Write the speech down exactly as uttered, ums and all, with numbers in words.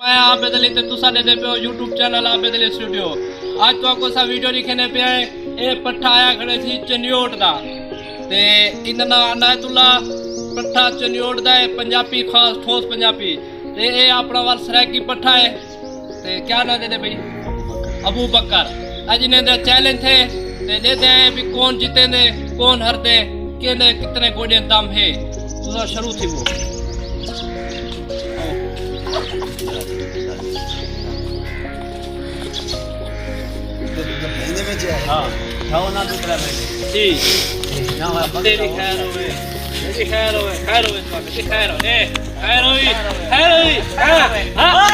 میں عابد علی تے تساں ݙیہدے پیو یوٹیوب چینل عابد علی سٹوڈیو۔ اڄ تہاکوں اساں ویڈیو ݙکھیندے پئے ہیں۔ اے پٹھا آیا کھڑے سی چنیوٹ دا۔ تے ایندا ناں عنایت اللہ۔ پٹھا چنیوٹ دا ہے، پنجابی خاص ٹھوس پنجابی۔ تے اے اپݨا ول سرائیکی پٹھا ہے۔ تے کیا ناں ݙیہدے بھئی؟ ابو بکر۔ اڄ انہیں دا چیلنج ہے۔ تے ݙیہدے ہیں بھی کون جیتیندے، کون ہردے، کیندے کتنے گوݙے دم ہے۔ تساں شروع تھیوو۔ ہاں، کھاؤ نہ دوسرا میں۔ جی۔ نہ ہوا، تیری خیر ہوئے۔ تیری خیر ہوئے، خیر ہوئے، تیری خیر ہوئے۔ اے، خیر ہوئی، خیر ہوئی۔ ہاں، ہاں۔